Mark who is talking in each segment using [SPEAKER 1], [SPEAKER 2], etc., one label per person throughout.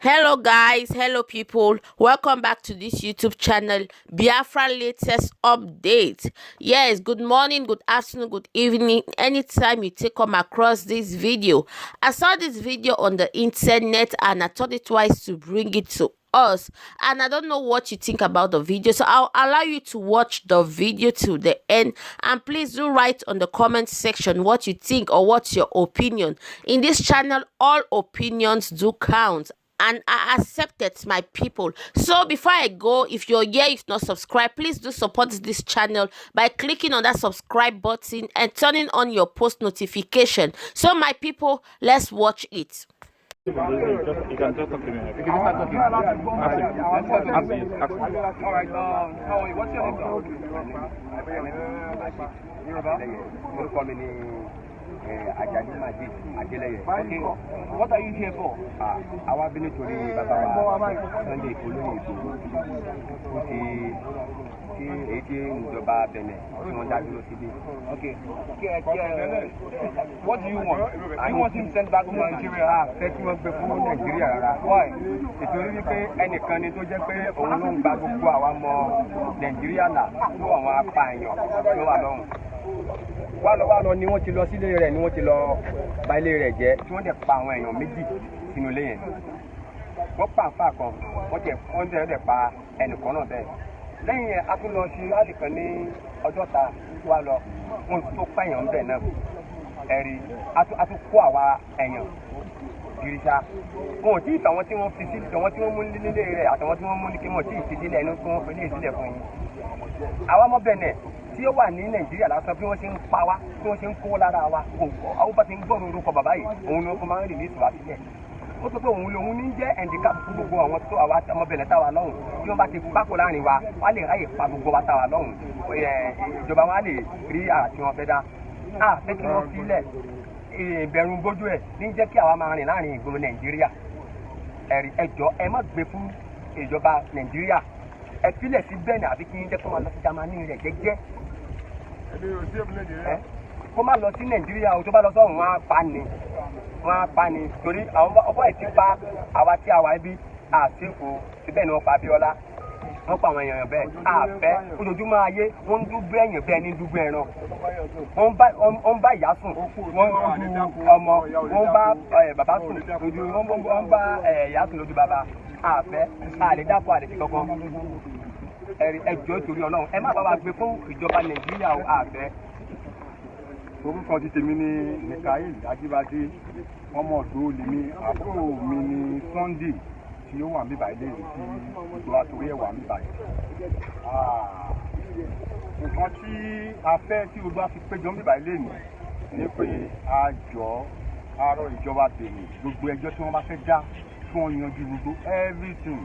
[SPEAKER 1] Hello guys, hello people, welcome back to this YouTube channel, Biafra latest update. Yes, good morning, good afternoon, good evening, anytime you take come across this video. I saw this video on the internet and I thought it wise to bring it to us, and I don't know what you think about the video, so I'll allow you to watch the video to the end, and please do write on the comment section what you think or what's your opinion. In this channel, all opinions do count and I accept it, my people. So before I go, if you're here, if not subscribed, please do support this channel by clicking on that subscribe button and turning on your post notification. So my people, let's watch it.
[SPEAKER 2] You can just talk to me. You can just start talking. Ask him. Ask him. Ask him.
[SPEAKER 3] All right. How are you? What's your name, sir? Yoruba.
[SPEAKER 4] Orúkọ mi ni Ajadi Majid Adeleye.
[SPEAKER 3] Okay. What are you here for?
[SPEAKER 4] Àwa bí nítorí bàbá wa Sunday Olóyè Ìgbòho ó ti tí èyí tí ìjọba Benin tí wọ́n dá dúró síbí.
[SPEAKER 3] Okay. What do you want? Do you want him sent back to Nigeria?
[SPEAKER 4] A fẹ́ kí wọ́n gbé fún Nàìjíríà rárá.
[SPEAKER 3] Why?
[SPEAKER 4] Ìtorí wípé ẹnìkan ni tó jẹ́ pé òun ló ń gba gbogbo àwa ọmọ Nàìjíríà là tó àwọn apààyàn tó wà lọ́hùn. Wá lọ wá lọ ni wọ́n ti lọ sílé rẹ̀, ni wọ́n ti lọ bà ilé rẹ̀ jẹ́, tí wọ́n dẹ̀ pa àwọn èèyàn méjì sínú ilé yẹn. Wọ́n pa àǹfà kan, wọ́n tẹ̀ pa ẹnìkan náà bẹ́ẹ̀. Lẹ́yìn yẹn, a tún lọ sí rally kan ní Ọjọ́ta wá lọ, wọ́n tó pààyàn bẹ́ẹ̀ náà. Ẹ̀rí a tún kó àwa èèyàn girisa. Wọn ò tí ì fàwọn tí wọ́n fi sílẹ̀, àwọn tí wọ́n mú nílé rẹ̀ àtàwọn tí wọ́n mú ní kí wọ́n tí ì fi sílẹ̀ inú kí wọ́n fi lé sílẹ̀ fún yín. Àwa ọmọ Bẹ̀nẹ̀ tí ó wà ní Nàìjíríà lásán, bí wọ́n ṣe ń pa wá, bí wọ́n ṣe ń kó lára wa, àwọn bá ti ń gbọ́rọ̀ orúkọ bàbá yìí, òun ni wọ́n máa ń release wá sílẹ̀. Ó sọ pé òun lòun ní jẹ́ handicap fún gbogbo àwọn tó àwa ọmọ Bẹ̀nẹ̀ táwa lọ́hùn. Tí wọ́n bá ti pákó láàrin wa, wọ́n á lè ráyè pa gbogbo wa táwa lọ́hùn, ìjọba wọn á lè rí àrà tí wọ́n fẹ́ dá. A fẹ́ kí wọ́n filẹ̀. Ìbẹ̀rù bójú ẹ̀ ní jẹ́ kí àwa máa rìn láàrin ìgboro Nàìjíríà. Ẹ̀rí, ẹjọ́, ẹ má gbé fún ìjọba Nàìjíríà. Ẹ filẹ̀ sí Bẹ́ẹ̀nì àbí kí n jẹ́ kó máa lọ sí Jámánì rẹ̀ jẹ́jẹ́, kó má lọ sí Nàìjíríà o. Tó bá lọ sọ́hùn, wọn á pa ni, wọn á pa ni, torí àwọn ọkọ ẹ̀ ti pa àwa tí a wà ibi àsìkò síbẹ̀ ni wọ́n pa Abíọ́lá, wọ́n pa àwọn èèyàn bẹ́ẹ̀. Àfẹ́ ojoojúmọ́ ayé wọ́n ń dúgbò ẹ̀yàn bẹ́ẹ̀ ní dúgbò ẹran. Wọ́n ń bá ìyá sùn, wọ́n ń du ọmọ, wọ́n ń bá bàbá sùn lójú, wọ́n ń bá ìyá sùn lójú bàbá. Àfẹ́ àlè dápọ̀ àlè fi kankan. Ẹjọ́, torí Ọlọ́run, ẹ má bá wa gbé fún ìjọba Nàìjíríà o, àfẹ́.
[SPEAKER 5] Orúkọ ti tèmi ní Mikael Ajíbádé, ọmọ ọ̀dọ́ lèmi. Àbúrò mi ní Sunday tí ó wà níbà ilé tí gbogbo àtòrí ẹ̀ wà níbà yìí. Nǹkan tí a fẹ́ tí gbogbo wa fi péjọ níbà ilé ni pé a jọ arọ ìjọba Benin, gbogbo ẹjọ́ tí wọ́n bá fẹ́ dá, kí wọ́n yanjú gbogbo everything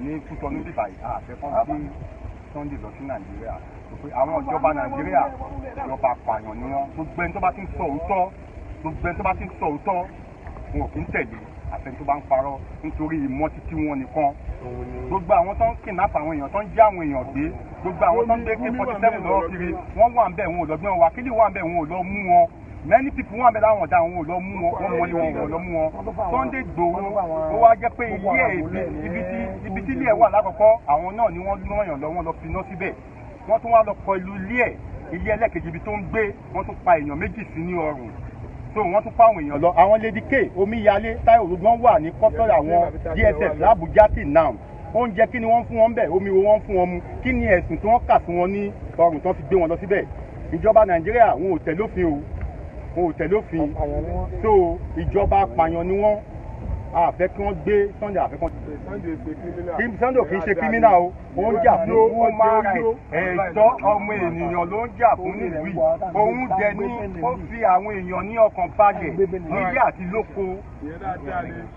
[SPEAKER 5] ní Kútọ́nù níbà yìí. A fẹ́ kán gbé Sunday lọ sí Nàìjíríà pé àwọn ìjọba Nàìjíríà, ìjọba apààyàn ni wọ́n. Gbogbo ẹni tó bá ti ń sọ òótọ́, gbogbo ẹni tó bá ti ń sọ òótọ́, wọn ò kí ń tẹ̀lé, àfẹn tó bá ń parọ́ nítorí ìmọ̀ títí wọn nìkan. Gbogbo àwọn tó ń kidnap àwọn èèyàn, tó ń já àwọn èèyàn gbé, gbogbo àwọn tó ń gbé AK-47 lọ́wọ́ kiri, wọ́n wà ń bẹ̀, wọn ò lọ gbé wọn. Wákìlì wà ń bẹ̀, wọn ò lọ mú wọn. Many people wà ń bẹ̀ láwọn ọ̀daràn, wọn ò lọ mú wọn. Wọ́n mọ ní wọn ò lọ mú wọn. Sunday Igboho, ó wá jẹ́ pé ilé ẹ̀, ibi tí ilé ẹ̀ wà lákọ̀ọ́kọ́, àwọn náà ni wọ́n lọ́yàn lọ, wọ́n lọ finá síbẹ̀. Wọ́n tún wá lọ kọ ìlú ilé ẹ̀, ilé ẹlẹ́kejì ibi tó ń gbé, wọ́n tún pa èèyàn méjì sí ní ọrùn. So wọ́n tún fáwọn èèyàn lọ. Àwọn Lady K, Omíyalé Táíwò, gbogbo wọn wà ní custody àwọn DSS l'Abuja till now. Oúnjẹ kí ni wọ́n fún wọn bẹ̀? Omi wo wọ́n fún wọn mu? Kí ni ẹ̀sùn tí wọ́n kà sí wọn ní ọrùn tí wọ́n fi gbé wọn lọ síbẹ̀? Ìjọba Nàìjíríà, wọn ò tẹ̀lé òfin o, wọn ò tẹ̀lé òfin. So ìjọba apààyàn ni wọ́n. A fẹ́ kí wọ́n gbé Sunday, àfẹ́ kan kí Sunday kì í ṣe criminal o. Ó ń jà fún human rights, ẹ̀tọ́ ọmọ ènìyàn ló ń jà fún nílùú yìí. Òun dẹ̀ ní ó fi àwọn èèyàn ní ọkàn balẹ̀ nílé àti lóko.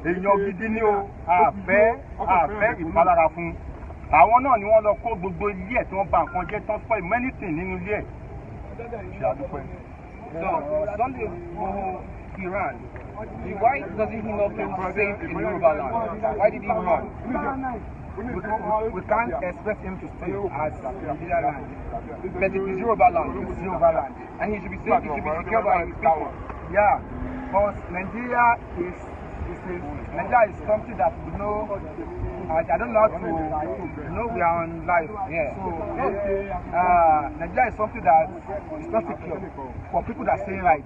[SPEAKER 5] Èèyàn gidi ni o. Àfẹ́ ìpalára fún àwọn náà ni wọ́n lọ kó gbogbo ilé ẹ̀ tí wọ́n bà nǹkan jẹ́ tán, spoil many things nínú ilé ẹ̀. Ṣe àdúpẹ́.
[SPEAKER 3] So Sunday Igboho, he ran. Why doesn't he not feel safe in Yoruba land? Why did he run?
[SPEAKER 4] We can't expect him to stay as Nigeria land.
[SPEAKER 3] But it is Yoruba land.
[SPEAKER 4] It's Yoruba land.
[SPEAKER 3] And he should be safe, he should be secure by his people.
[SPEAKER 4] Yeah, but Nigeria is
[SPEAKER 3] Nigeria is something that we know. I don't know how to know we are on live. Yeah. So Nigeria is something that is not secure for people that say right.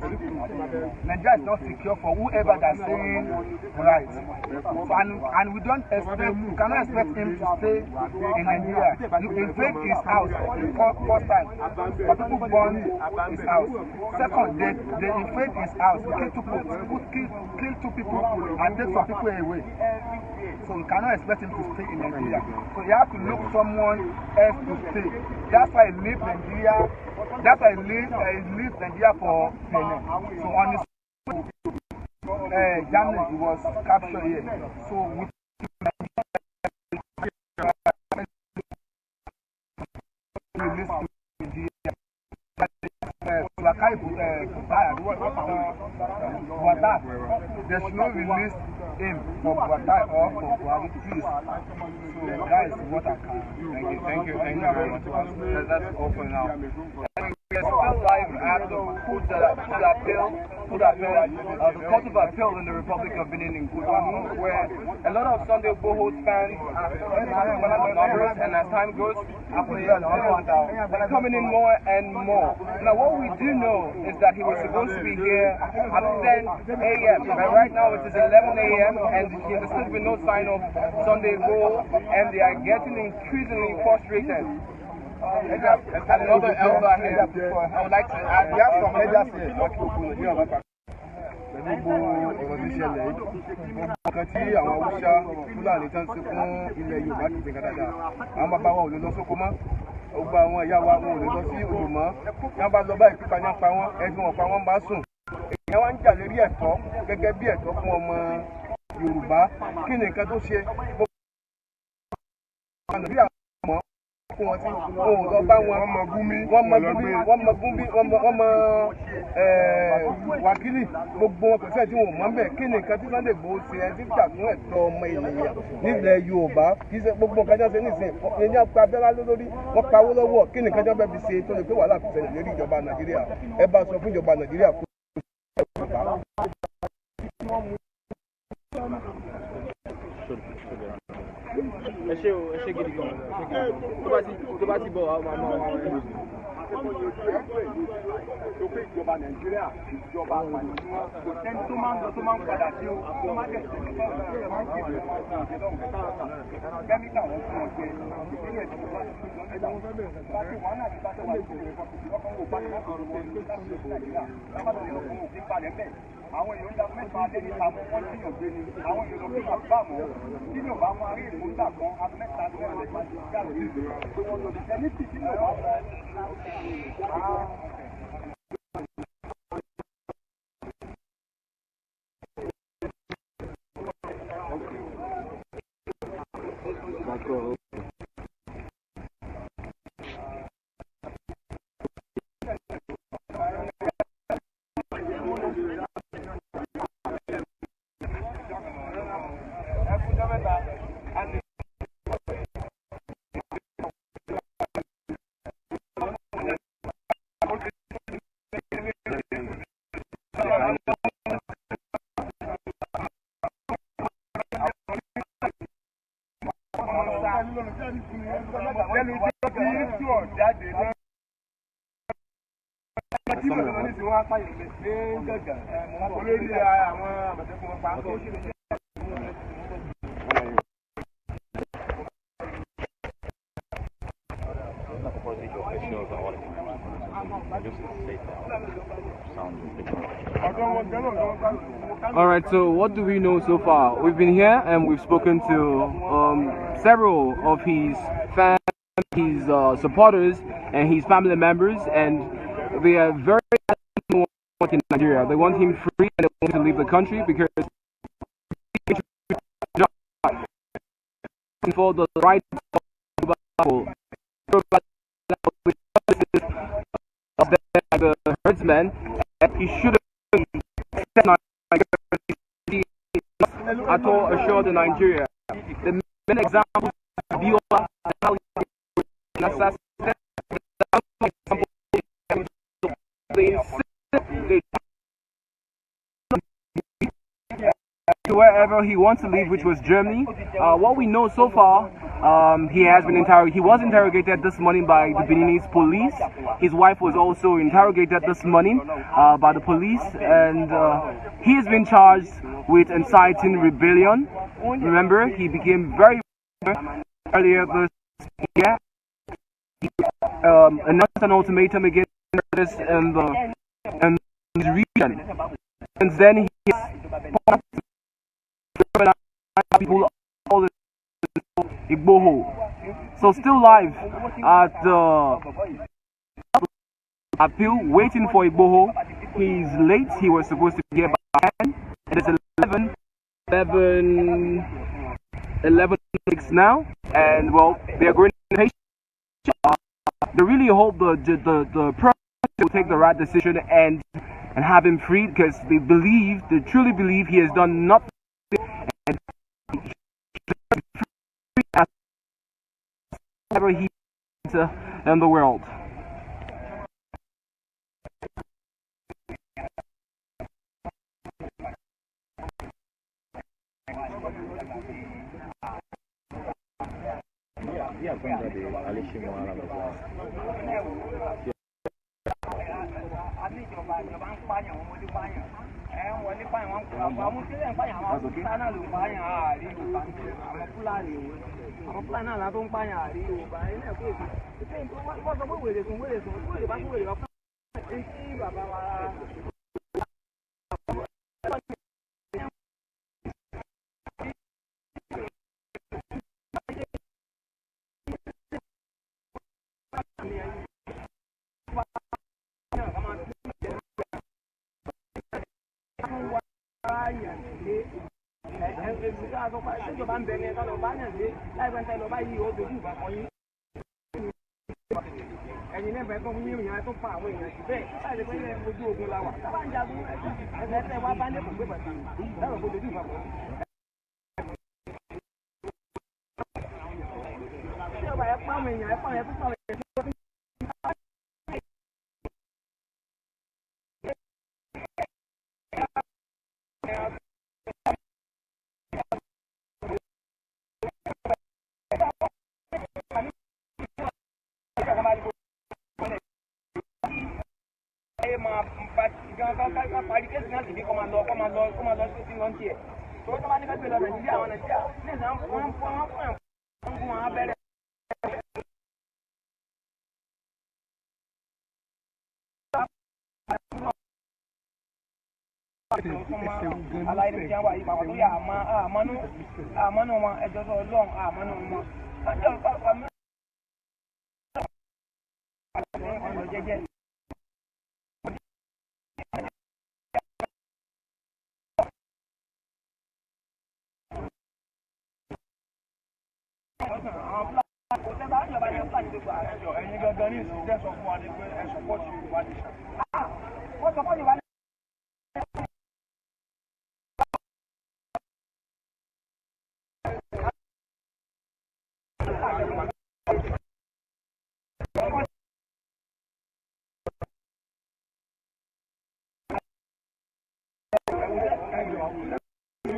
[SPEAKER 3] Nigeria is not secure for whoever that's saying right. So, and we don't expect, we cannot expect him to stay in Nigeria. You invade his house the first time. But people burn his house. Second, they invade his house, kill two people, kill two people and take some people away. So we cannot expect him to stay in Nigeria. So he has to look someone else to stay. That's why he leave Nigeria. That's why he leave Nigeria for Benin. So on his Germany, he was captured here. So we released to Nigeria. They should not release him for Buratai or for Buhari, please. So that is what I can.
[SPEAKER 6] Thank you, thank you very much. That's all for now. We are still live at the Cour d'Appel, the Court of Appeal in the Republic of Benin in Cotonou, where a lot of Sunday Igboho's fans are numbers, and as time goes, they're coming in more and more. Now, what we do know is that he was supposed to be here at 10 a.m., but right now it is 11 a.m., and there's still been no sign of Sunday Igboho, and they are getting increasingly frustrated. Another elder here, I would like to add.
[SPEAKER 5] We have some elders here. Pẹ̀lú gbogbo ọ̀rọ̀ tí ṣẹlẹ̀ yìí, gbogbo nǹkan tí àwọn Haúsá Fúlàní tán ṣe fún ilẹ̀ Yorùbá kìí ṣe nǹkan dáadáa. Àwọn bàbá wa ò lè lọ sóko mọ́, gbogbo àwọn ìyá wa wọn ò lè lọ sí odò mọ́. Tí wọ́n bá lọ báyìí, pípa ní pa wọ́n, ẹni wọn pa wọ́n bá sùn. Èèyàn wá ń jà lérí ẹ̀tọ́ gẹ́gẹ́ bí ẹ̀tọ́ fún ọmọ Yorùbá. Kí ni nǹkan tó ṣe? Gbogbo Nàìjíríà mọ́ kó wọn sí wọn ò lọ bá wọn.
[SPEAKER 7] Wọ́n mọ Gúnmi,
[SPEAKER 5] wọ́n mọ Gúnmi, wọ́n mọ Gúnmi, wọ́n mọ Wákìlì, gbogbo wọn kò sí ẹ̀ tí wọn ò mọ̀ bẹ́ẹ̀. Kí ni nǹkan tí Sunday Igboho ṣe? Ẹ ti jà fún ẹ̀tọ́ ọmọ ènìyàn nílẹ̀ Yorùbá. Kì í ṣe gbogbo nǹkan tí wọ́n ṣe nísìnyí ní apá Abẹ́lá lórí wọ́n pawó lọ́wọ́. Kí ni nǹkan tí wọ́n fẹ́ fi ṣe tó lè pé wàhálà fi ṣẹlẹ̀ lérí ìjọba Nàìjíríà? Ẹ bá sọ fún ìjọba Nàìjíríà kó
[SPEAKER 3] Ẹ ṣé o, ẹ ṣé gidi gan, ẹ ṣé gidi gan. Tó bá ti bọ̀, wá máa máa wá.
[SPEAKER 4] Tó pé ìjọba Nàìjíríà, ìjọba apànìyàn, kò sẹ́ni tó máa ń lọ tó máa ń padà sí o, tó máa dẹ̀ sí máa ń kéde kẹ́míkà wọn fún ọ jẹ ìpínlẹ̀ tó bá ti pé jọ nígbà bá ti wàhálà ti bá tẹ́wà ìṣòro ọkọ̀ wò bá ti láti ọ̀rọ̀ wọn láti lè Nàìjíríà lábàtà ìlú fún òfin balẹ̀ bẹ́ẹ̀. Àwọn èèyàn ń da mẹ́fà alẹ́ ní ta wọ́n tíyàn gbé ni àwọn èèyàn lọ sí àbá mọ́ tí yóò bá máa rí èkó gbà kan aago mẹ́ta aago mẹ́rin lẹ́gbàá ti jáde pé wọ́n lọ sí ẹni tí tí yóò bá.
[SPEAKER 3] All right, so what do we know so far? We've been here and we've spoken to several of his fans, his supporters, and his family members, and they are very in Nigeria. They want him free and they want him to leave the country because for the right of the herdsmen, he should have at all assured in Nigeria. The main example Biola they insist they wherever
[SPEAKER 6] wherever he wants to live, which was Germany. What we know so far, he has been interrogated. He was interrogated this morning by the Beninese police. His wife was also interrogated this morning by the police, and he has been charged with inciting rebellion. Remember, he became very earlier this year. He announced an ultimatum against this in the region. Since then, he has people all the Igboho. So still live at the appeal, waiting for Igboho. He's late. He was supposed to be here by 10. It is 11, 11, 6 now. And well, they are going to patient. They really hope the president will take the right decision and have him freed because they truly believe he has done nothing and as ever he in the world.
[SPEAKER 2] Yeah, going to the Alishi Moala as well.
[SPEAKER 3] Ní ìjọba ìjọba ń pààyàn, àwọn ọmọdé pààyàn, ẹ ń wọlé pààyàn, wọn àwọn tí ń pààyàn, àwọn Haúsá náà ló ń pààyàn, àárí Yorùbá, àwọn Fúlàní, àwọn Fúlàní náà tó ń pààyàn, àárí Yorùbá. Ẹ náà pé èsì wọ́n sọ pé wèrè sùn, wèrè sùn, wèrè bá sùn, wèrè bá fún ẹ tí bàbá wa. Ìjọba ń bẹ ní ẹ̀ka lọ bá yàn lé láìpẹ́ ń tẹ́ lọ báyìí, ó dojú ìbá kan yín. Ẹ̀yin náà bẹ̀rẹ̀ tó ń yín ìyẹn tó pa àwọn èèyàn síbẹ̀ láì pé ní ojú ogun la wà. Tábà ń jagun ẹsẹ̀ tẹ́ wá bá ní kò gbé bàtà lẹ́rọ̀ kó dojú ìbá kan. Ìjọba ẹ̀ pa àwọn èèyàn, ẹ̀ pa àwọn èèyàn tó pa àwọn èèyàn. Ayé máa bá gan ká parí case náà sì bí kọ́ máa lọ, kọ́ máa lọ, kọ́ máa lọ sí lọ́n tiẹ̀ tó tó bá ní ká gbé lọ Nàìjíríà. Àwọn Nàìjíríà ní ìsàn wọ́n fún wọn abẹ́rẹ́. Aláìní tí wọ́n wà yìí pàpà tó yà àmọ́nú àmọ́nú wọn, ẹjọ́ sọ ọlọ́run àmọ́nú wọn. Ọjọ́ ìpàpà mi. Jẹ́jẹ́.
[SPEAKER 6] Ẹ̀yin gangan ní ìsìn tẹ́ sọ fún wa ni pé ẹ support Yorùbá nation.
[SPEAKER 3] Wọ́n sọ fún Yorùbá.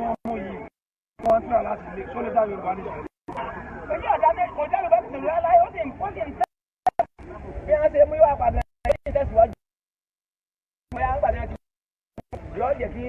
[SPEAKER 6] Wọ́n mú yìí, wọ́n tíra láti lè sólé dá Yorùbá nation.
[SPEAKER 3] Ojú ọ̀dà kò já Yorùbá tuntun láláyé, ó sì ń tẹ́. Bí wọ́n ṣe mú ìwà padà ẹ̀yìn tẹ̀síwájú. Bóyá ń gbàdúrà ti yọ jẹ́ kí.